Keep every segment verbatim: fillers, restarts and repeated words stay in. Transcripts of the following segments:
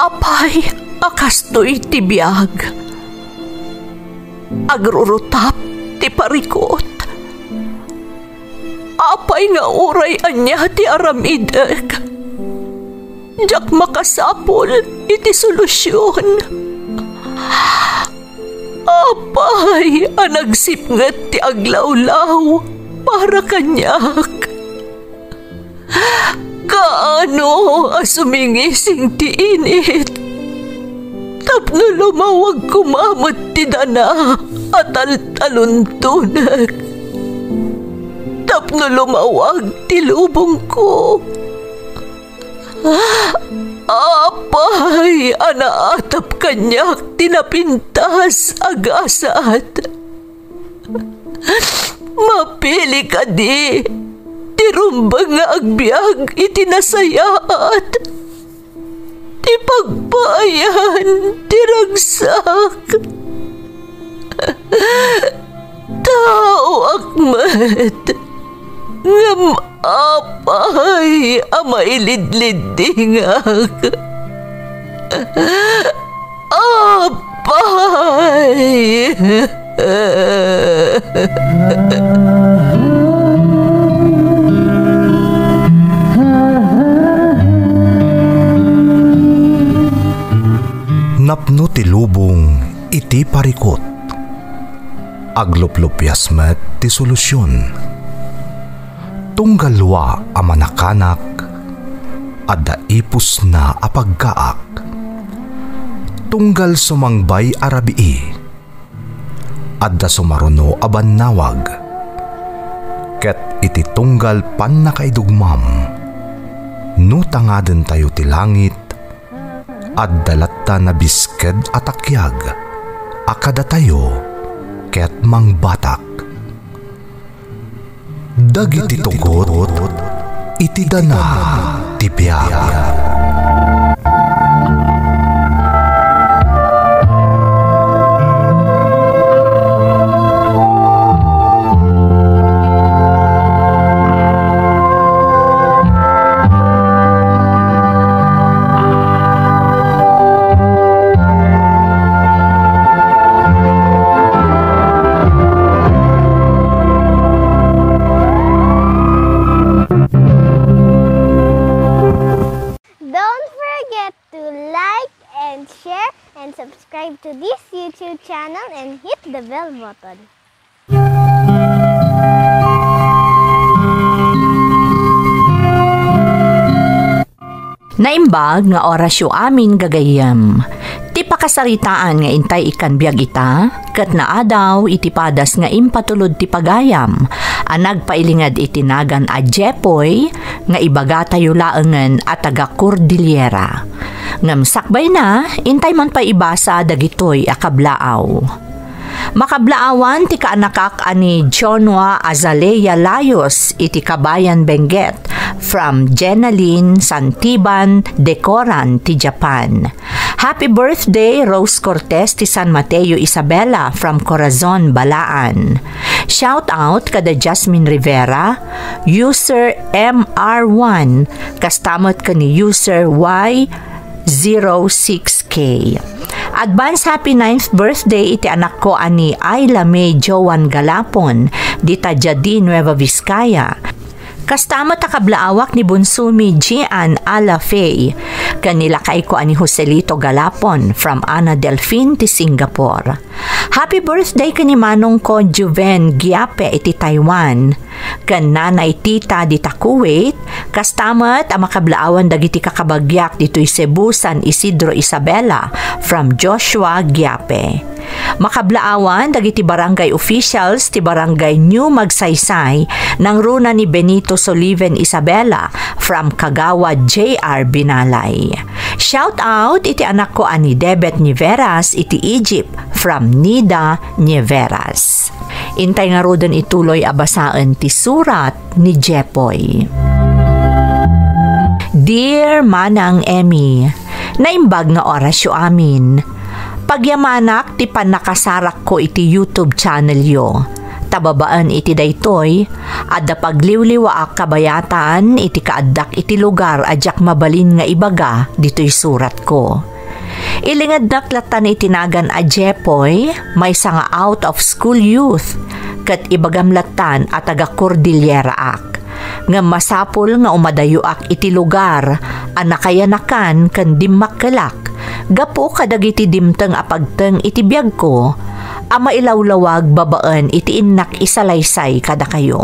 Apay a kastoy ti biag? Agrurutap ti parikut. Apay nga uray ania ti aramidek, diak makasapul iti solusion. Apay a nagsipnget ti aglawlaw para kaniak? Kaano a sumingising ti init tapno lumawag koma met ti dana a taltaluntonek, tapno lumawag ti lubongko? Apay a naatap kaniak ti napintas a gasat? Mapili kadi ti rumbeng nga agbiag iti nasayaat, ti pagpaayan ti ragsak? Taoak met, ngem apay a mailidliddingak? Apay! Napno ti lubong iti parikut. Agluplupias met ti solusion. Tunggal lua a manakanak, adda ipusna a pagkaak. Tunggal sumangbay a rabii, adda sumaruno a bannawag. Ket iti tunggal pannakaidugmam, no tangadentayo ti langit, adda latta nabisked a takiag a kadatayo ket mangbatak. Dagiti tugot iti dana ti biag. Don't forget to like and share and subscribe to this YouTube channel and hit the bell button. Naimbag nga orasyo amin, gagayyem. Ti pakasaritaan nga intay ikkan biag ita, ket naadaw iti padas nga impatulod ti pagayam a nagpailinged iti nagan a Jepoy nga ibagatayo laengen a taga-Cordillera. Ngem sakbayna, intay man pay ibasa dagitoy a kablaaw. Makablaawan ti kaanakak a ni Jonwa Azalea Layos iti Kabayan, Benguet, from Jenaline Santiban, Decoran, ti Japan. Happy birthday, Rose Cortez ti San Mateo, Isabela, from Corazon, Balaan. Shout out kada Jasmine Rivera, user M R one, kasta met ken ni user Y zero six K. Advance happy ninth birthday iti anakko a ni Ayla May Joan Galapon, dita Jadi, Nueva Vizcaya. Kasta met a kablaawak ni Bunsomi Gian Ala Fe, ken ni lakayko a ni Joselito Galapon from Ana Delfin ti Singapore. Happy birthday ken ni manongko Juven Giape iti Taiwan, ken Nanay Tita dita Kuwait, kasta met a makablaawan dagiti kakabagiak ditoy Cebu, San Isidro Isabela, from Joshua Giape. Makablaawan dagiti barangay officials ti Barangay New Magsaysay, nangruna ni Benito Soliven Isabela, from Kagawad J R Binalay. Shout out iti anakko a ni Debet Niveras iti Egypt, from Nida Niveras. Intay ngaruden ituloy a basaen ti surat ni Jepoy. Dear Manang Emmy, naimbag nga orasyo amin. Pagyamanak ti pannakasarakko iti YouTube channelyo. Ta babaen iti daytoy, adda pagliwliwaak kabayatan iti kaaddak iti lugar a diak mabalin nga ibaga ditoy suratko. Ilingednak lattan iti nagan a Jepoy, maysa nga out-of-school youth, ket ibagam lattan a taga-Cordilleraak. Ngem masapul nga umadayoak iti lugar a nakayanakan ken dimmakkelak gapu kadagiti dimteng a pagteng iti biagko a mailawlawag babaen iti innak isalaysay kadakayo.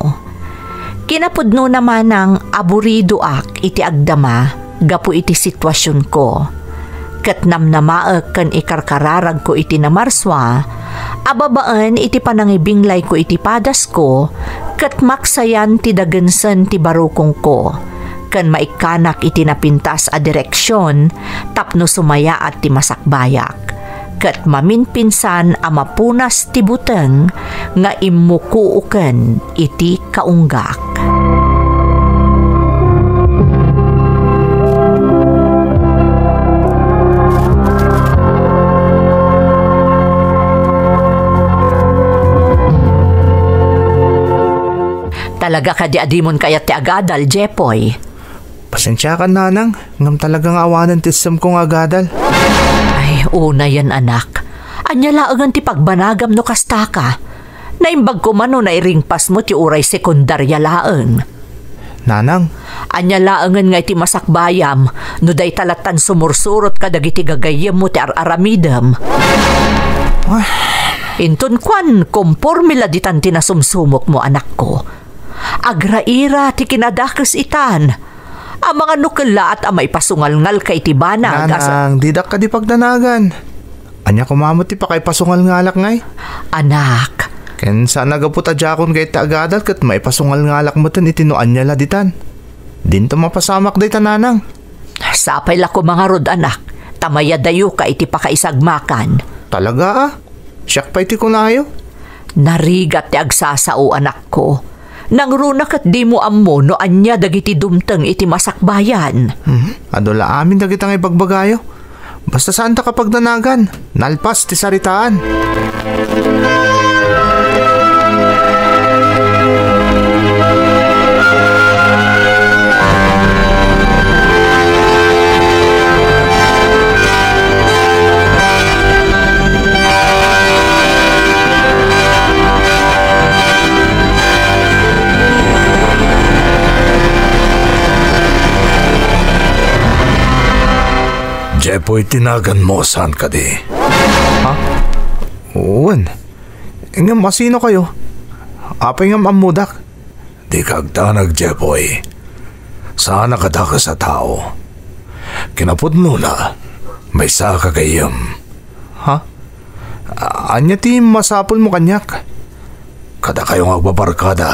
Kinapudnona manang aburidoak iti agdama gapu iti situasionko. Ket namnamaek ken ikarkararagko iti namarsua a babaen iti panangibinglayko iti padasko, ket maksayan ti dagensen ti barukongko, ken maikkanak iti napintas a direksion tapno sumayaat ti masakbayak. Ket maminpinsan a mapunas ti buteng nga immukuoken iti kaunggak. Talaga kadi a dimon kayat ti agadal, Jepoy? Pasensiakan, nanang, ngem talaga nga awanen ti essem ko nga agadal. Ay, unayen, anak. Ania laengen ti pagbanagam no kastaka? Naimbag koma no nairingpasmo ti uray sekundaria laeng. Nanang. Ania laengen nga iti masakbayam no dayta lattan sumursurot kadagiti gagayyemmo ti ar-aramidem? Ah. Inton kuan, komporme la ditan ti nasumsumokmo, anakko. Agraira ti kinadakes itan. Amangan no kellaat a maipasungalngalka iti banag a sa- Nanang, didak kadi pagdanagan. Ania koma met ti pakaipasungalngalak ngay? Anak. Ken saan a gapu ta diakon kayat ti agadal ket maipasungalngalak meten iti no ania la ditan. Dinto mapasamak dayta, nanang. Sapay la koma ngarud, anak, ta mayadayoka iti pakaisagmakan. Talaga a? Siak pay ti kunayo? Narigat ti agsasao, anakko. Nangruna ket dimo ammo no ania dagiti dumteng iti masakbayan. Mhm. Adu la amin dagita nga ibagbagayo. Basta saanta kapagdanagan, nalpas ti saritaan. Jepoy ti naganmo, saan kadi? Ha? Wen. Ngem a sino kayo? Apay ngem ammodak? Dika agdanag, Jepoy. Saan a kadakes a tao. Kinapudnona, maysa ka gayyem. Ha? A-, ania ti masapulmo kaniak? Kadakayo nga agbabarkada,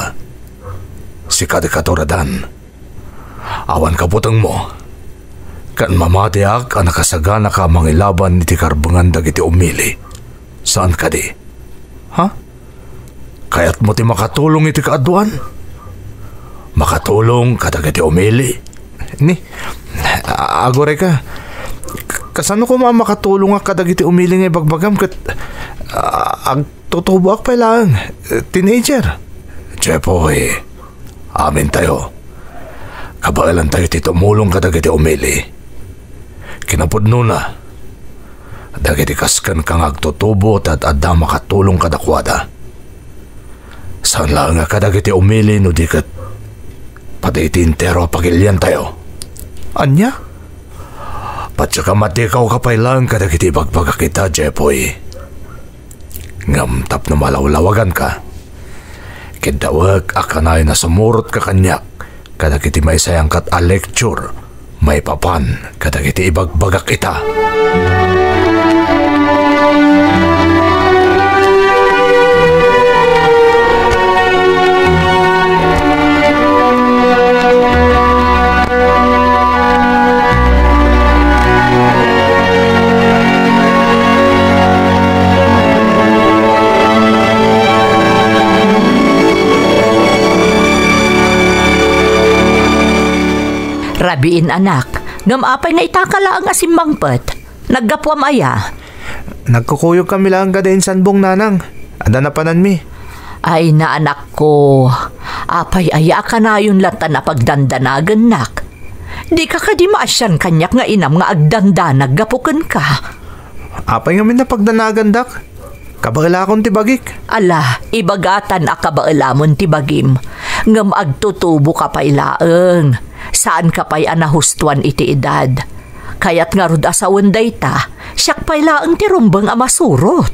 sika ti katuradan. Awan kabutengmo. Ket mamatiak a nakasaganaka a mangilaban iti karbengan dagiti umili. Saan kadi? Ha? Kayatmo ti makatulong iti kaaduan? Makatulong kadagiti umili? Ni, a-, agurayka. Kasano koma a makatulongak kadagiti umili nga ibagbagam ket, a-, agtutuboak pay laeng? Teenager. Jepoy, amintayo. Kabaelantayo ti tumulong kadagiti umili. Kinapudnona, dagiti kas kenka nga agtutubo ti ad-adda makatulong kadakuada. Saan laeng a kadagiti umili no di ket pati iti entero a pagiliantayo. Ania? Patyo ka matikaw ka pay laeng kadagiti ibagbagak ita, Jepoy. Ngem tapno malawlawaganka, kiddawek a kanayon a sumurotka kaniak kadagiti maisayangkat a lecture maipapan kadagiti ibagbagak ita. Rabiin, anak, ngem apay nga itaka laeng a simmangpet? Naggapuam aya? Nagkukuyogkami laeng kada insanbong, nanang. Adda napananmi. Ay, naanakko, apay aya a kanayon lattan a pagdandanagennak? Dika kadi maasian kaniak nga inam nga agdandanag gapu kenka? Apay ngamin a pagdanagandak? Kabaelakon ti bagik. Ala, ibagatan a kabaelamon ti bagim, ngem agtutuboka pay laeng. Saanka pay a nahustoan iti edad. Kayat ngarud a sawen dayta, siak pay laeng ti rumbeng a masurot.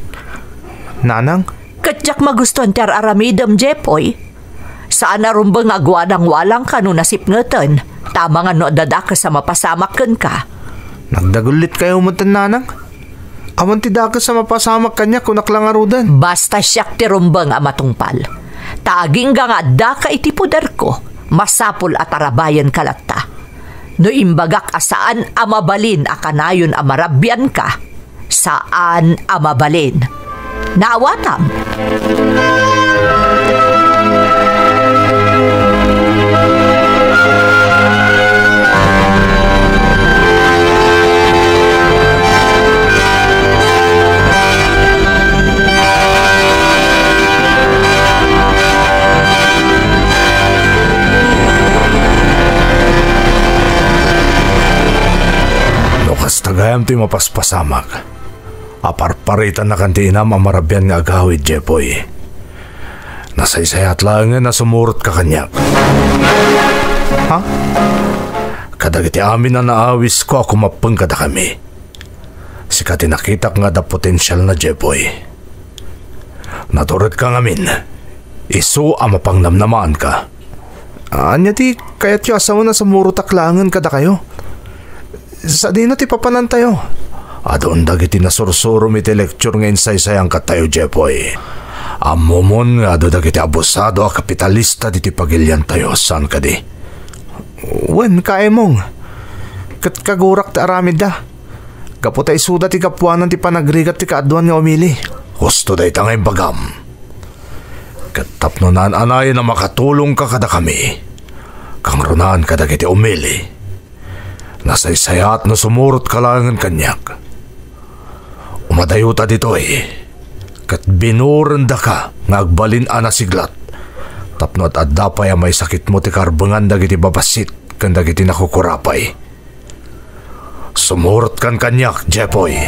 Nanang? Ket diak magustuan ti ar-aramidem, Jepoy. Saan a rumbeng nga agwadangwalang kano nasipngeten, ta amangan no adda dakes a mapasamak kenka. Nagdagullit kayo metten, Nanang? Awan ti dakes a mapasamak kaniak, kunak la ngaruden. Basta siak ti rumbeng a matungpal. Ta agingga nga addaka iti poderko, masapul a tarabayenka latta. No imbagak a saan a mabalin a kanayon a marabianka, saan a mabalin. Naawatam. No kasta gayam ti mapaspasamak, aparparitannakan ti inam a marabian nga agawid, Jepoy. Nasaysayat laengen a sumurotka kaniak. Ha? Kadagiti amin a naawisko a kumappeng kadakami. Sika ti nakitak nga adda potensialna, Jepoy. Naturedka ngamin. Isu a mapangnamnamaanka. Ania ti kayatyo a sawen a sumurotak laengen kadakayo? Sadino ti papanantayo? Adun dagiti nasursurom iti lecture nga insaysayankattayo, Jepoy. Ammomon nga adu dagiti abusado a kapitalista ditoy pagiliantayo, saan kadi? Wen, Ka Emong. Ket kagurak ti aramidda. Gapu ta isuda ti gapuanan ti panagrigat ti kaaduan nga umili. Husto dayta nga imbagam. Ket tapno naan-anayen a makatulongka kadakami, kangrunaan kadagiti umili. Nasaysayat no sumurotka laengen kaniak. Umadayota ditoy, ket binurendaka nga agbalin a nasiglat, tapno ad-adda pay a maisakitmo ti karbengan dagiti babassit ken dagiti nakukurapay. Sumurotkan kaniak, Jepoy.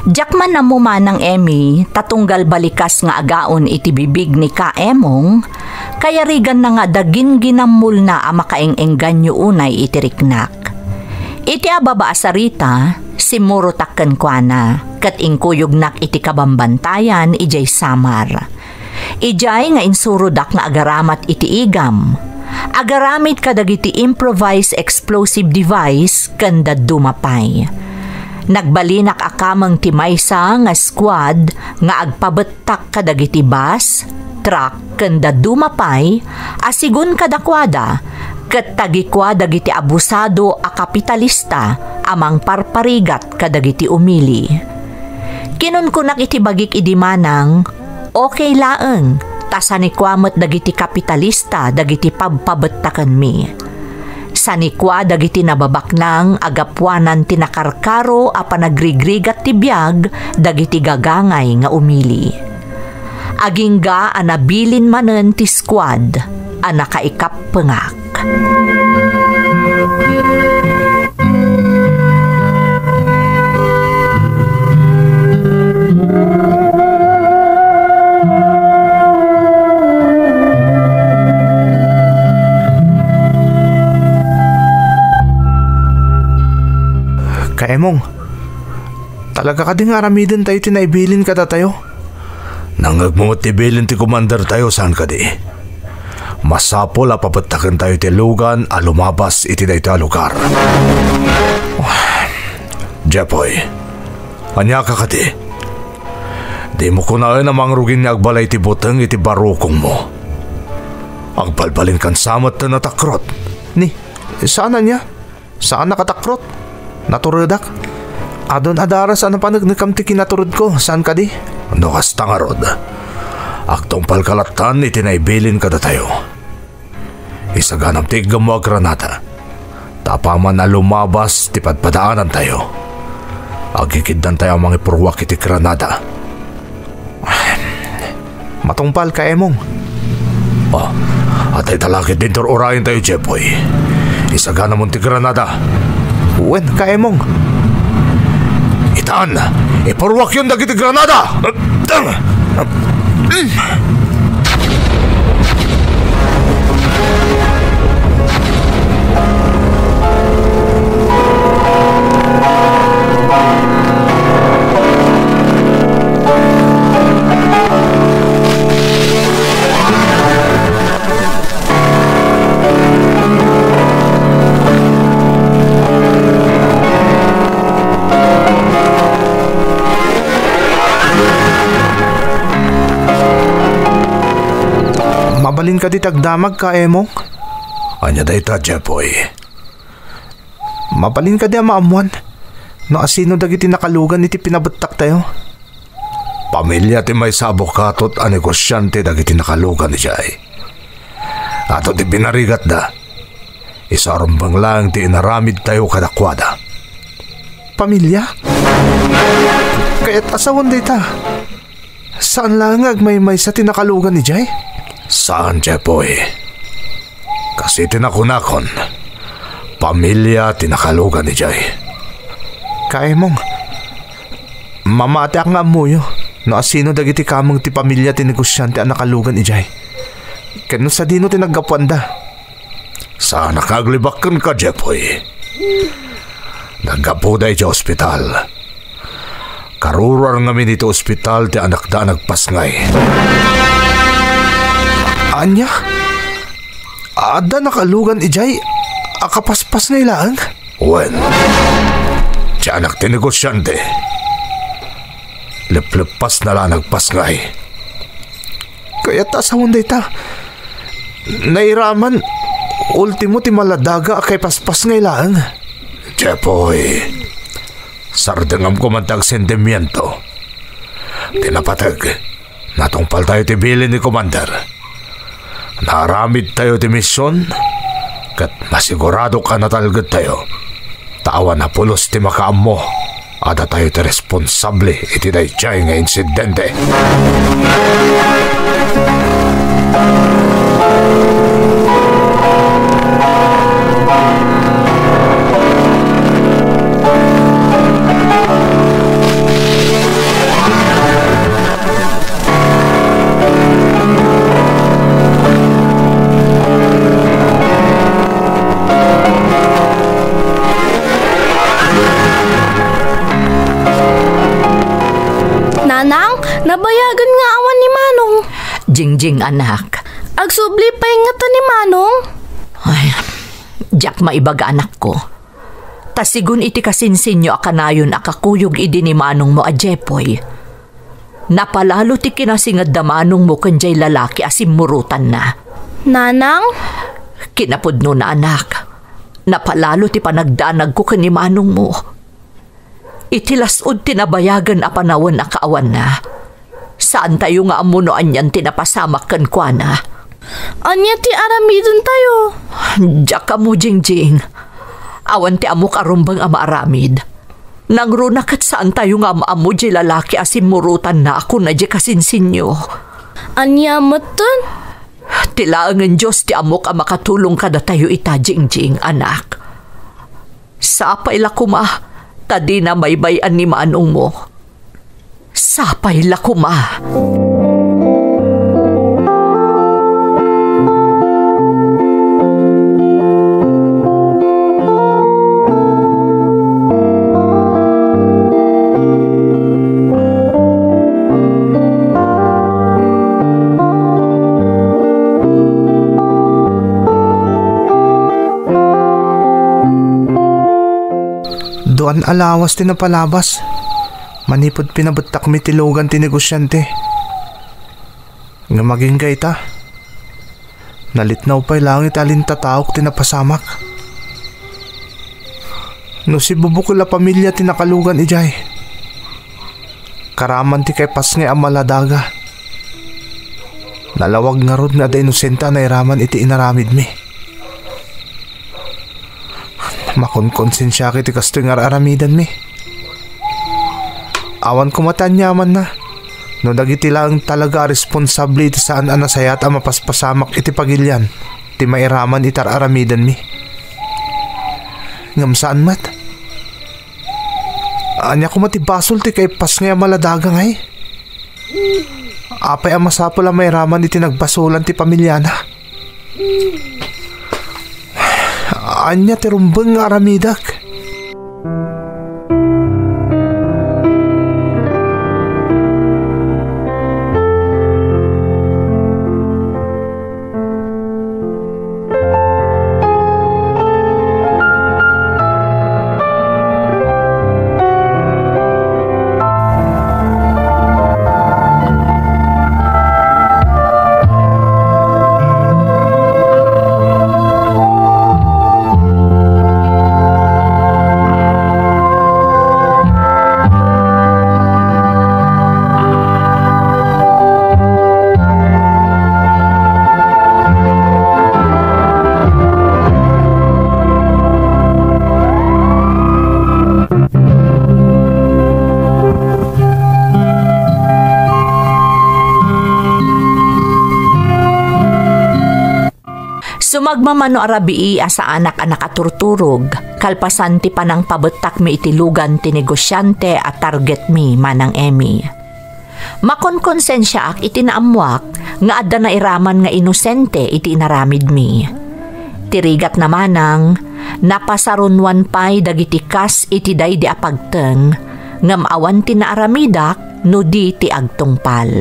Diak man ammo manang, Emmy, ta tunggal balikas nga agaon iti bibig ni Ka Emong, kayariganna nga adda gingginammolna a makaeng-engganyo unay iti riknak. Iti ababa a sarita, simmurotak kenkuana, ket inkuyognak iti kabambantayan idiay samar. Idiay nga insurodak nga agaramat iti igam. Agaramid kadagiti improvised explosive device ken dadduma pay. Nagbalinak a kameng ti maysa nga squad nga agpabettak kadagiti bus, truck, ken dadduma pay a sigun kadakuada, ket tagikua dagiti abusado a kapitalista a mangparparigat kadagiti umili. Kinunkunak iti bagik idi manang, okay laeng, ta sanikua met dagiti kapitalista dagiti pabpabettakenmi. Sanikua dagiti nababaknang a gapuanan ti nakarkaro a panagrigrigat ti biag dagiti gagangay nga umili. Agingga a nabilin manen ti squad a nakaikappengak. Ka Emong, talaga kadi nga aramidentayo ti naibilin kadatayo? Nangngegmo met ti bilin ti komandertayo, saan kadi? Masapul a pabettakentayo ti lugan a lumabas iti daytoy a lugar. Jepoy, ania ka kadi? Dimo kunaen a mangrugin nga agbalay ti buteng iti barukongmo. Agbalbalinkan sa met ta natakrot. Ni, saan ania? Saan a katakrot? Naturedak. Adun a daras a napaneknekam ti kinaturedko, saan kadi? No kasta ngarud, agtungpalka lattan iti naibilin kadatayo. Isaganam ti iggammo a granada. Ta apaman a lumabas ti padpadaanantayo, agikiddantayo a mangipurruak iti granada. Matungpal, Ka Emong. Oh, adda ita la ket dintor urayentayo, Jeffoy. Isaganamon ti granada. Wen, Ka Emong. Itan, ipurruakyon dagiti granada! Mabalin kadi ti agdamag, Ka Emong? Ania dayta, Jeffoy? Mabalin kadi a maammuan no asino dagiti nakalugan iti pinabettaktayo? Pamilia ti maysa a bukatot a negosiante dagiti nakalugan idiay. Adu ti pinarigatda. Isu a rumbeng laeng ti inaramidtayo kadakuada. Pamilia? Kayat a sawen dayta. Saan laeng nga agmaymaysa ti nakalugan idiay? Saan, Jeffoy. Kas iti nakunakon, pamilia ti nakalugan idiay. Ka Emong, mamatiak nga ammoyo no asino dagiti kameng ti pamilia ti negosiante a nakalugan idiay, ken no sadino ti naggapuanda. Saan a kaaglibak kenka, Jeffoy. Naggapuda idiay ospital. Karuruar ngamin iti ospital ti anakda a nagpasngay. Ania? Adda nakalugan idiay a kapaspasngay laeng? Wen, ti anak ti negosiante. Lepleppasna la a nagpasngay. Kayat a sawen dayta. Nairaman, ultimo ti maladaga a kaipaspasngay laeng. Jeffoy, sardengam koma ti agsentimiento. Ti napateg, natungpaltayo ti bilin ni Commander. Naaramidtayo ti mision, ket masiguradok a natalgedtayo. Ta awan a pulos ti makaammo a datayo ti responsable iti daydiay nga insidente. Nanang, nabayagen nga awan ni Manong. Jingjing, anak. Agsubli pay ngata ni Manong? Ay, diak maibaga, anakko. Ta sigun iti kasinsinyo a kanayon a kakuyog idi ni manongmo a Jepoy, napalalo ti kinasingedda manongmo ken jay lalaki a simmurotanna. Nanang? Kinapudnona, anak, napalalo ti panagdanagko ken ni manongmo. Iti las-ud ti nabayagen a panawen a kaawanna, saantayo nga ammo no anian ti napasamak kenkuana. Ania ti aramidentayo? Diak ammo, Jingjing. Awan ti ammok a rumbeng a maaramid. Nangruna ket saantayo nga am-ammo diay lalaki a simmurotanna a kuna diay kasinsinyo. Ania metten? Ti laengen Dios ti ammok a makatulong kadatayo ita, Jingjing, anak. Sapay la koma ta dina baybay-an ni manongmo. Sapay la koma. Duan a lawas ti napalabas manipud pinabettakmi ti lugan ti negosiante. Ngem agingga ita, Nalitnaw pay langit a lintataok ti napasamak. No sibubukel a pamilia ti nakalugan idiay, karaman ti kaipasngay a maladaga. Nalawag ngarud nga adda inosente a nairaman iti inaramidmi. Makonkonsensiak iti kastoy nga ar-aramidanmi. Awan koma ti aniamanna no dagiti laeng talaga a responsable iti saan a nasayaat a mapaspasamak iti pagilian ti mairaman iti ar-aramidanmi. Ngem saan met. Ania koma ti basol ti kaipasngay a maladaga ngay? Apay a masapul a mairaman iti nagbasolan ti pamiliana? Ania ti rumbeng nga aramidek? Sumagmamano a rabii a saanak a nakaturturog, kalpasan ti panangpabettakmi iti lugan ti negosiante a targetmi, Manang Emmy. Makonkonsensiaak iti naammoak nga adda nairaman nga inosente iti inaramidmi. Ti rigatna manang, napasarunoan pay dagiti kas iti daydi a pagteng, ngem awan ti naaramidak no di ti agtungpal.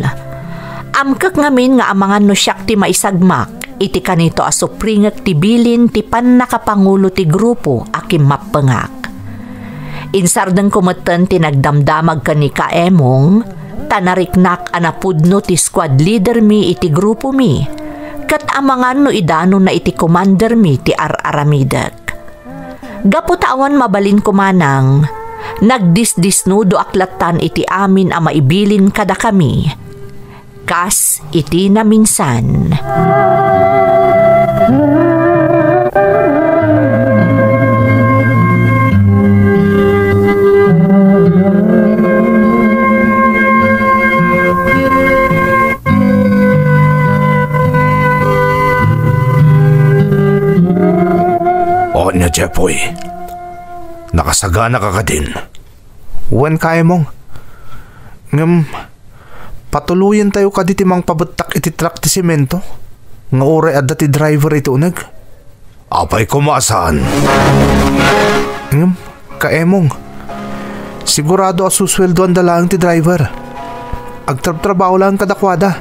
Amkek ngamin nga amangan no siak ti maisagmak iti kanito a supringek ti bilin ti pannakapangulo ti grupo a kimmappengak. Insardengko metten ti nagdamdamag ken ni Kaemong, ta nariknak a napudno ti squad leadermi iti grupomi, ket amangan no idanonna iti commandermi ti ar-aramidek. Gapu ta awan mabalinko manang, nagdisdisnudoak lattan iti amin a maibilin kadakami. Kas iti naminsan. O ania, Jeffoy? Nakasagana ka kadin? Wen, Kaemong. Ngem, patuloyentayo kadi ti mangpabettak iti truck ti semento nga uray adda ti driver iti uneg? Apay koma a saan? Ngem, Kaemong, sigurado a susueldoanda laeng ti driver. Agtrabtrabaho laeng kadakuada.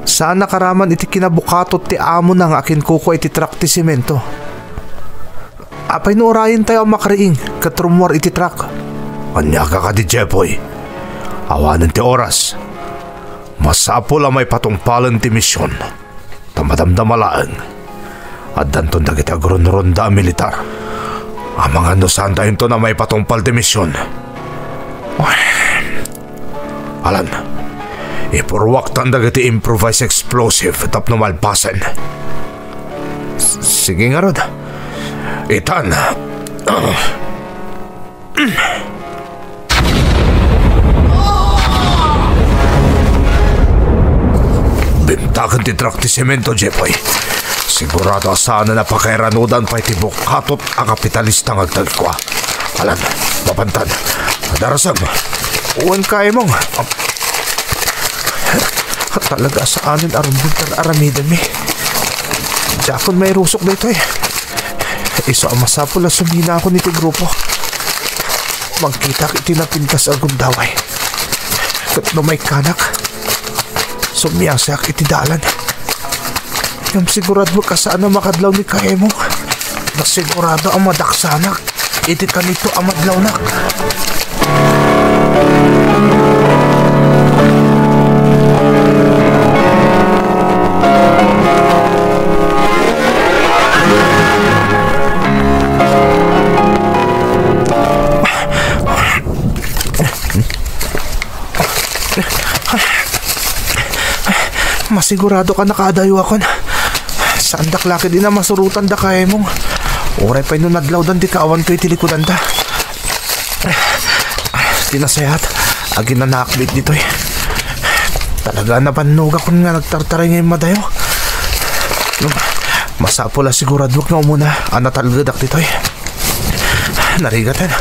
Saan a karaman iti kinabukatot ti amona nga akinkukua iti truck ti semento. Apay no urayentayo a makriing ket rummuar iti truck? Ania ka kadi, Jeffoy? Awanen ti oras. Masapul a maipatungpalen ti mision. Ta madamdama laeng, addanton dagiti agrunronda a militar. Amangan no saantayonton a maipatungpal ti mision. Alan, ipurruaktan dagiti improvised explosive tapno malpasen. S-, sige ngarud. Itan. Bimtaken ti truck ti semento, Jeffoy. Sigurado a saanen a pakairanudan pay ti bukatot a kapitalista nga agtallikua. Alan, mapantan. Darasem. Wen, Kaemong. Talaga a saanen a rumbeng ti ar-aramidenmi. Diakon mairusok daytoy. Isu a masapul a suminakon iti grupo. Mangkitak iti napintas a gundaway. Ket no maikkanak, sumiasiak iti dalan. Ngem sigurado a saan a makadlaw ni Kaemong. Nasigurado a madaksanak iti kanito a madlawnak. Masigurado ka nakaadayo akon. Saandak la ketdi a masurotan dakaymong. Uray pay no nadlawdan ti kaawanko iti likudanda. Ti nasayaat, aginanaak met ditoy. Talaga a nabannogakon nga nagtartaray nga immadayo. Masapul a siguraduak nga umuna a natalgedak ditoy. Narigaten.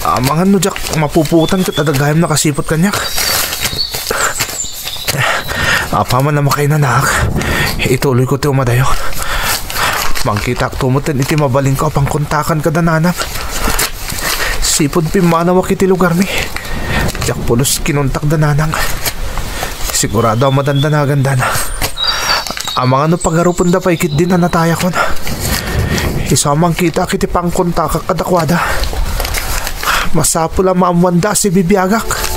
Amangan no diak mapupuotan ket adda gayam nakasiput kaniak. Apaman a makainanaak, ituloyko ti umadayo. Mangkitaakto metten iti mabalinko a pangkontakan kada nanang. Sipud pimmanawak iti lugarmi, diak pulos kinontak da nanang. Sigurado a madandanagandan. Amangan no pagarupenda pay ketdin a natayakon. Isu a mangkitaak iti pangkontakak kadakuada. Masapul a maammoanda a sibibiagak.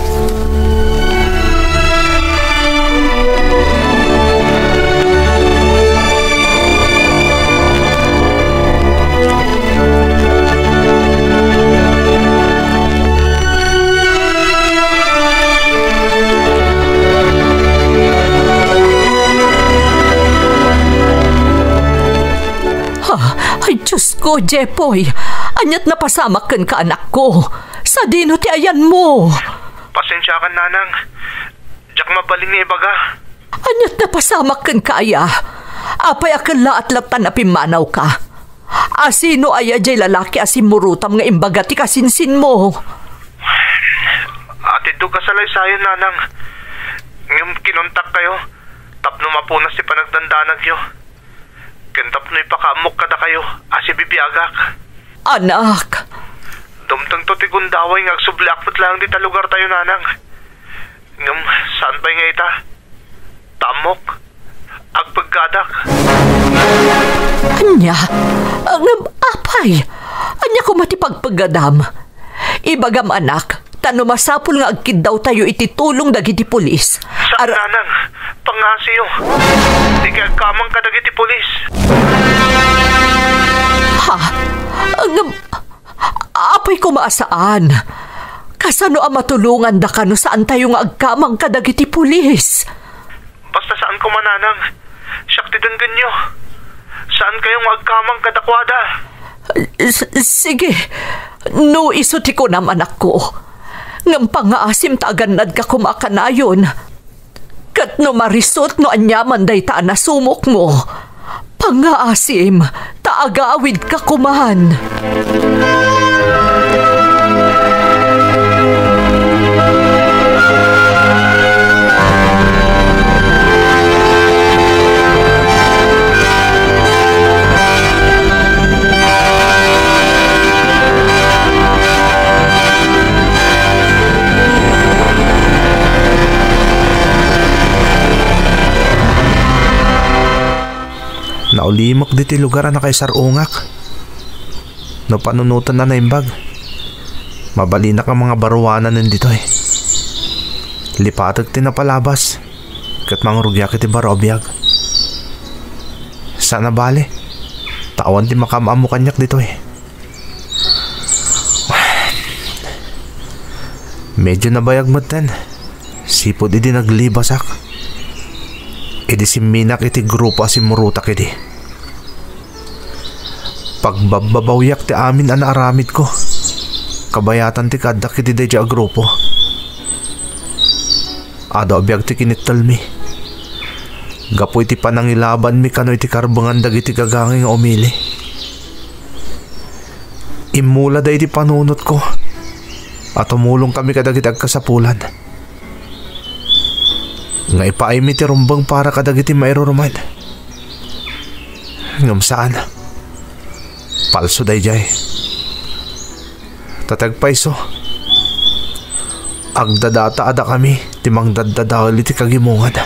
Ha? Ay, Diosko, Jepoy. Ania't napasamak kenka, anakko? Sadino ti ayanmo? Pasensiakan, nanang. Diak mabalin nga ibaga. Ania't napasamak kenka aya? Apay a kellaat lattan a pimmanawka? A sino aya diay lalaki a simmurotam nga imbaga ti kasinsinmo? Atiddog a salaysayan, nanang. Ngem kinontakkayo tapno mapunas ti panagdandanagyo. Ken tapno ipakaammok kadakayo a sibibiagak. Anak! Dumtengto ti gundaway nga agsubliak met laeng dita lugartayo, nanang. Ngem saan pay nga ita? Ta ammok, agpeggadak. Ania? Ngem apay? Ania koma ti pagpeggadam? Ibagam, anak, ta no masapul nga agkiddawtayo iti tulong dagiti pulis. Saan, ar- nanang, pangngasiyo. Dika agkamang kadagiti pulis. Ha? Ngem, apay koma a saan? Kasano a matulongandaka no saantayo nga agkamang kadagiti pulis? Basta saan koma, nanang. Siak ti denggenyo. Saankayo nga agkamang kadakuada. S-, sige. No isu ti kunam, anakko. Ngem pangngaasim ta agannadka koma a kanayon. Ket no marisut no aniaman dayta a nasumokmo, pangngaasim ta agawidka koman. Naulimek ditoy lugar a nakaisar-ongak. No panunoten a naimbag, mabalinak a mangabaruananen ditoy. Lipatek ti napalabas ket mangrugiak iti baro a biag. Saan a bale, ta awan ti makaam-ammo kaniak ditoy. Medio nabayag metten, sipud idi naglibasak, idi simminak iti grupo a simmurotak idi. Pagbabbabawiak ti amin a naaramidko, kabayatan ti kaaddak iti daydiay a grupo. Adu a biag ti kinittelmi. Gapu iti panangilabanmi kano iti karbengan dagiti gagangay nga umili. Immulada iti panunotko a tumulong kami kadagiti agkasapulan nga ipaaymi ti rumbeng para kadagiti mairuruman. Ngem saan. Palso daydiay. Ta ti agpayso, agdadata a dakami ti mangdaddadael iti kagimongan.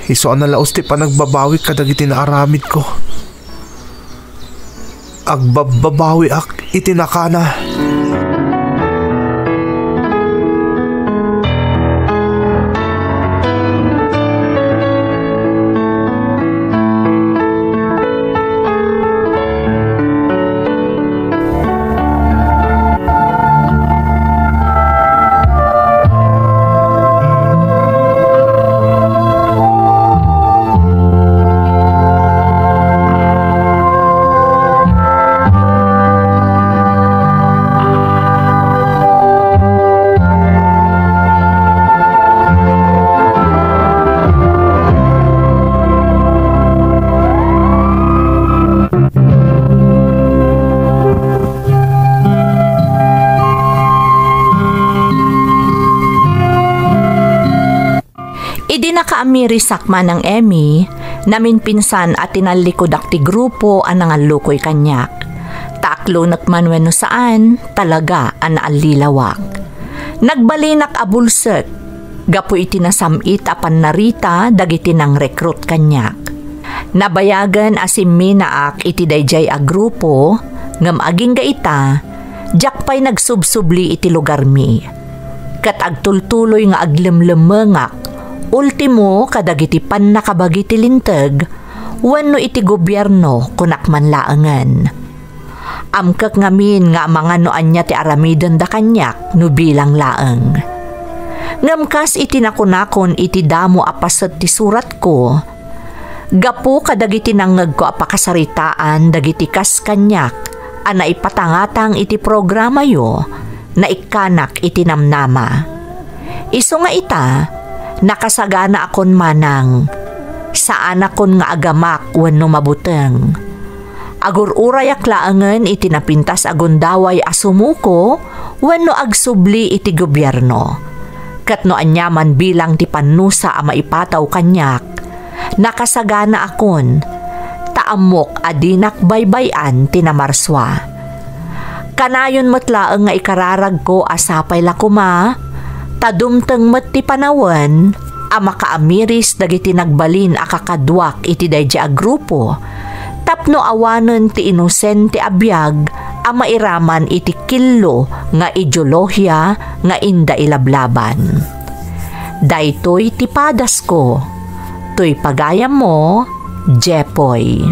Isu a nalaus ti panagbabawik kadagiti naaramidko. Agbabbabawiak iti nakana. Idi nakaamirisak, Manang Emmy, naminpinsan a tinallikudak ti grupo a nangallukoy kaniak. Ta aklonek man wenno saan, talaga a naallilawak. Nagbalinak a bulsek gapu iti nasam-it a pannarita dagiti nangrekrut kaniak. Nabayagen a simminaak iti daydiay a grupo, ngem agingga ita, diak pay nagsubsubli iti lugarmi. Ket agtultuloy nga aglemlemmengak, ultimo kadagiti pannakabagi ti linteg wenno iti gobierno, kunak man laengen. Amkek ngamin nga amangan no ania ti aramidenda kaniak no bilang laeng. Ngem kas iti nakunakon iti damo a paset ti suratko, gapu kadagiti nangngegko a pakasaritaan dagiti kas kaniak a naipatangatang iti programayo, naikkanak iti namnama. Isu nga ita, nakasaganaakon manang. Saanakon nga agamak wenno mabuteng. Agur-urayak laengen iti napintas a gundaway a sumuko wenno agsubli iti gobierno. Ket no aniaman bilang ti pannusa a maipataw kaniak, nakasaganaakon, ta ammok a dinak baybay-an ti namarsua. Kanayon met laeng nga ikararagko a sapay la koma, ta dumteng met ti panawen a makaamiris dagiti nagbalin a kakaduak iti daydiay a grupo, tapno awanen ti inosente a biag a mairaman iti killo nga ideolohia nga inda ilablaban. Daytoy ti padasko. Toy pagayammo, Jepoy.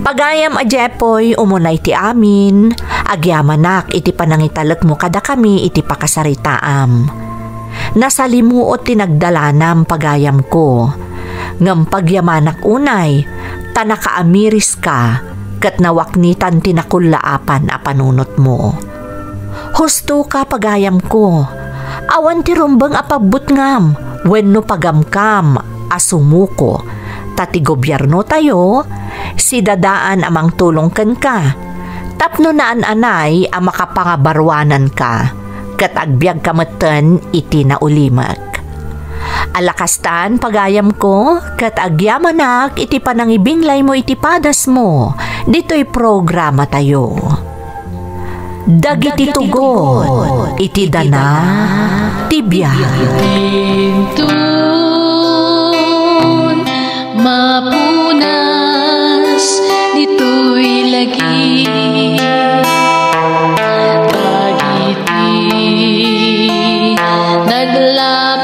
Pagayam a Jepoy, umunay ti amin, agyamanak iti panangitalekmo kadakami iti pakasaritaam. Nasalimuot ti nagdalanam, pagayamko. Ngem pagyamanak unay, ta nakaamiriska, ket nawaknitan ti nakullaapan a panunotmo. Husto ka, pagayamko. Awan ti rumbeng a pabbutngam wenno pagamkam a sumuko, ta ti gobiernotayo, sidadaan a mangtulong kenka, tapno naan-anay a makapangabaruananka, ket agbiagka metten iti naulimek. Alakastan, pagayamko, ket agyamanak iti panangibinglaymo iti padasmo ditoy programatayo. Dagiti tugot iti dana ti biag. Intun mapunas ditoy lagi. Dagiti nagla-